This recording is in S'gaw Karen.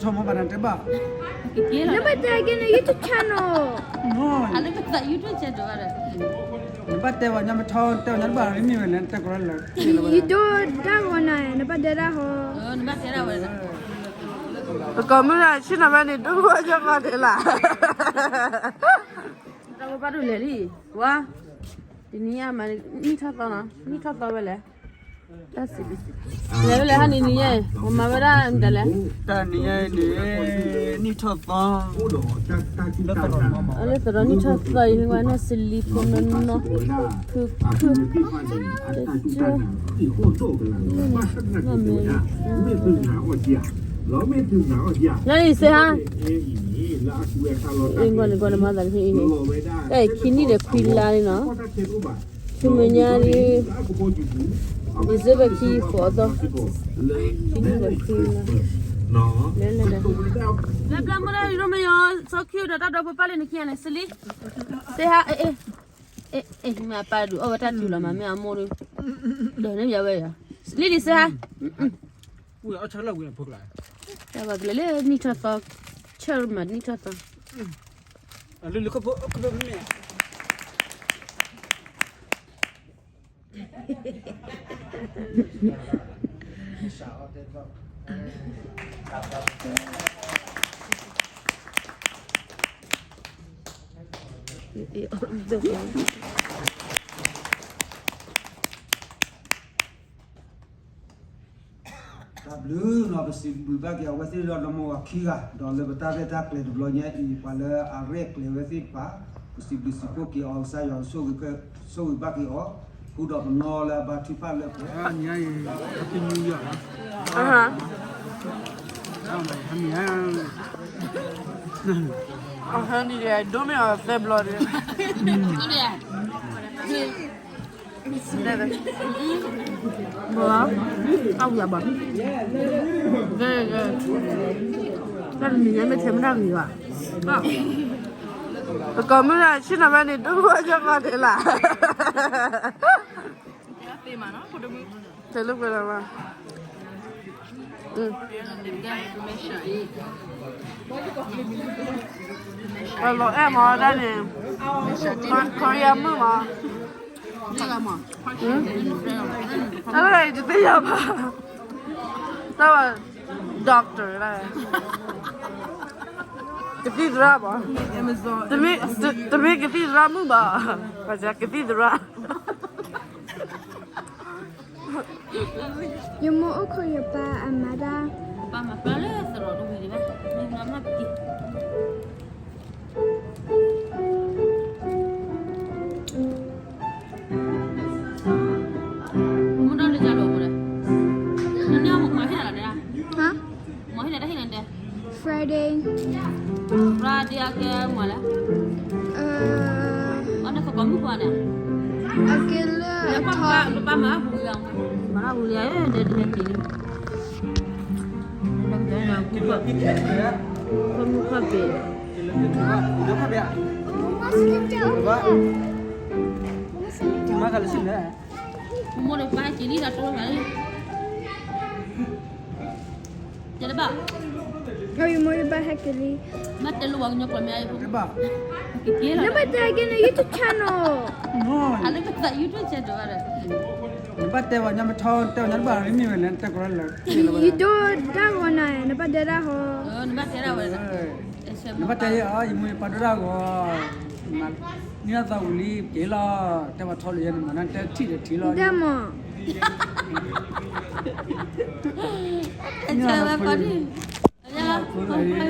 ထီၣ်မ့ၢ်ဘၣ်နတဲဘၣ်, နဘၣ်တဲက့ၤန YouTube channel, နဘၣ်တဲဝဲညါမ့ၢ်ထီၣ် တဲဝဲညါတဘၣ်မ့ၢ်ဝဲလဲၣ် နတဲကရၢလၢာ်, ယဒိတၢ်ဂီၤနၤ နဘၣ်တဲတၢ်ဟီ, ပကိးမုၢ်ဂၤဆ့ၣ်နီၤဖဲန့ၣ် ဒိၣ်ဝဲကၢ်ပှၤဒဲးလၢ် တၢ်ဝဲဘၣ်ဒိၣ်လဲၣ်လံ, ဝါ, တနံၤညါမၤ နံၣ်ထီၣ်သီနီၤ နံၣ်ထီၣ်သီဝဲလဲၣ်, တၢ်စံး လဲၤဝဲလဲၣ်ဟါနံၤနံၤယဲၢ် ပမၤဝဲဒၣ်မတၤလဲၣ်, တၢ်နံၤယဲၢ်န့ၣ် နံၣ်ထီၣ်သီ, လၢသရီနံၣ်ထီၣ်သီအံၤ မ့ၢ်ဝဲန့ၣ် စလံဖိနီၢ်နီၢ်, ခုခု, တကၠိ, နီၢ်မဲ, လၢနစ့ဟါ, အ့ၣ် ကွၢ်န့ၣ်ကွၢ်န့ၣ်မၤသးတဟ့ၣ်အံၤန့ၣ်, တၢ်အံၤခံနံၣ်ဒီးခွံလါန့ၣ်နီၤ, ဆူမဲာ်ညါဒ် December ခံဃိးသီ, ခံနံၣ်ဒီးခွံလါ, လဲၤလဲၤဒီး, လၢဘျါမုၢ်ဒၣ်ယိၤမ့ၢ်ယီၤ စီၤခံဒီးတၢ်ဒီဖိပၢ်လၢနခံဂၤန့ၣ် စလံ, စ့ဟါ, အ့ၣ်, အ့ၣ် မ့ၢ်အပၢ်ဒုးအီၣ်ဝဲတၢ်တုၤလီၤမး မ့ၢ်အမိၢ်ဒုး, ဒီးန့ၣ်ယၤဝဲယၤ, စလံဒ်စ့ဟါ, တၢ်ဘၣ်ကလဲၤလၢနံၣ်ထီၣ်သီ, ဆၢမးနံၣ်ထီၣ်သီ, တၢ်ဘျုးနီၤ ပစံးဘျုးဘၣ်က့ၤအဝဲသ့ၣ်ဒီး ဒီမိၢ်ဝၤခံဂၤ ဒီးလၢပတၢ်ရဲၣ်တၢ်ကျဲၤတဘျီညါအံၤ ပှၤလၢအရဲၣ်ကျဲၤဝဲသ့ၣ်တဖၣ် ပစံးဘျုးစံးဖှိၣ်က့ၤအီၤ ကစၢ်ယွၤကဆိၣ်ဂ့ၤဘၣ်က့ၤအီၤ ဃုာ်ဒီးပနီၢ်လၢအဘါထုကဖၣ်လၢပှဲၤ အဟါ အဟါန့ၣ် ဒိၣ်မ့ၢ်အီၤသၢဘျီဒီး ဘၣ်, အဝံၤအဘၣ်, တၢ်တမံၤညါမ့ၢ်ထဲမတၢ်ဂ့ၤဘၣ်, ပကိးမုၢ်ဂၤဆ့ၣ်နီၤဖဲန့ၣ် ဒိၣ်ဝဲကၢ်ပှၤဒဲးလၢ်, ထဲလၢပှဲၤလီၤဘၣ်, အလီၤအဲၣ်မးဒၣ်န့ၣ်, Korea မုၣ်မး, တၢ်လၢယတသ့ၣ်ညါဘၣ်, တၢ်ဘၣ် doctor လၢ, ကသံၣ်သရၣ်ဘၣ်, တမ့ၢ်ကသံၣ်သရၣ်မုၣ်ဘၣ်, ကသံၣ်သရၣ် ယမိၢ်အိၣ်ခိးယပၢ်အမၤတၢ်, ပၢ်မၤပၢ်လၢသရိာ်တဝံၤဒံးဘၣ်, မ့ၢ်မၤမၤပက့ၤ မုၢ်ဒီးလၢယၤဒီးမူဒီး, နမၤဟ့ၣ်နၤလီၤတဲ, မၤဟ့ၣ်နၤတၢ်ဟ့ၣ်နၤတဲ, Friday, Friday အကဲမၤလဲၣ်, အန့ၣ်သကိးမုၣ်ခွါန့ၣ်, အကဲလၢအထီ, ပပၢ်မၤဟူလံ, မၤဟူလံ, ဒီးတဟဲက့ၤလံ, မုၣ်ခွါပ့ၤ မိၢ်ဒီးပၢ်ဟဲက့ၤလံဒီးတိၢ်လီၤလံ, တဲတဘၣ်, ယမိၢ်ယပၢ်ဟဲက့ၤလံ, ဘၣ်တဲလိာ်ဝဲကညီကျိာ်မ့ၢ်, နဘၣ်တဲက့ၤန YouTube channel, အလၢကသး YouTube channel ဘၣ်ဒီး, နဘၣ်တဲဝဲညါမ့ၢ်ထီၣ် တဲဝဲညါတဘၣ်မ့ၢ်ဝဲလဲၣ် နတဲကရၢလၢာ်, ယဒိတၢ်ဂီၤနၤ နဘၣ်တဲတၢ်ဟီ, နဘၣ်တဲဒၣ်ဝဲ, နဘၣ်တဲယၤအီၤ ယမိၢ်ယပၢ်ဒိၣ်တၢ်ဂီၤ, နံၣ်ထီၣ်သီဝံၤလံ က့ၤလီၤ, တဲပှၤထီလၢယဲန့ၣ်မး နတဲထံၣ်ဒီးထံၣ်လီၤ, ဒၣ်မး နံၣ်ထီၣ်သီဝံၤလံ,